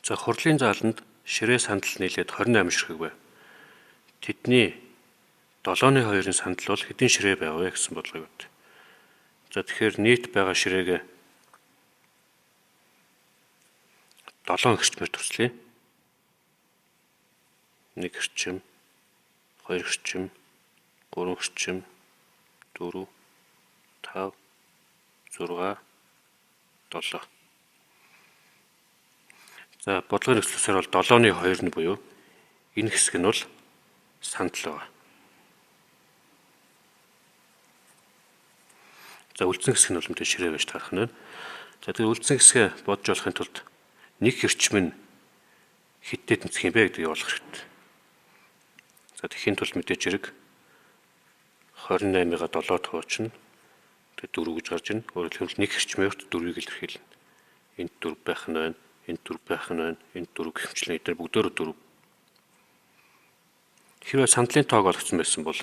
За, хурлын зааланд ширээ сандал нийлээд 28 ширхэг байв. Тэдний 7-ны 2-ын сандал бол хэдэн ширээ байв вэ гэсэн бодлогыг бод. За, тэгэхээр нийт байгаа ширээгээ 7 хэрчмээр турслая. 1 хэрчим, 2 хэрчим, 3 хэрчим, 4, 5, 6, 7. За, бодлогын нөхцлөсөөр бол 7-ны 2 нь буюу энэ хэсэг нь бол сандал байгаа. За, үлдсэн хэсэг нь бол мэдээ ширээ байж таарах нь байна. За, тэгэхээр үлдсэн хэсгээ бодж болохын тулд нэг хэрчим нь хиттэй тэнцэх юм бэ гэдгийг олох хэрэгтэй. За, тэгэхийн тулд мэдээж хэрэг 28-ыг 7-д хуваачна. Тэгээд 4 гэж гарч ирнэ. Өөрөөр хэлбэл нэг хэрчмийн урт 4-ийг илэрхийлнэ. Энд 4 байх нь байна. Энд 4 байх нь байна. Энд 4 гэх мэтлэн эдгээр бүгдөө 4. Хэрвээ сандлын тоог олгоцсон байсан бол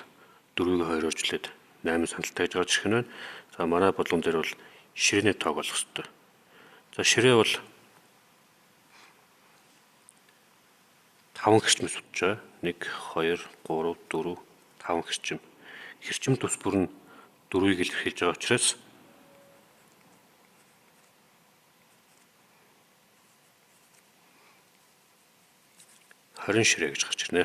4-ийг 2-оор жилээд 8 сандалтай гэж гарч ирэх нь байна. За, манай бодлогон дээр бол ширээний тоог олох хэрэгтэй. За, ширээ бол 5 хэрчмээс утж байгаа. 1 2 3 4 5 хэрчим. Хэрчим тус бүр нь 4-ийг илэрхийлж байгаа учраас 20 ширээ гэж гарч ирнэ.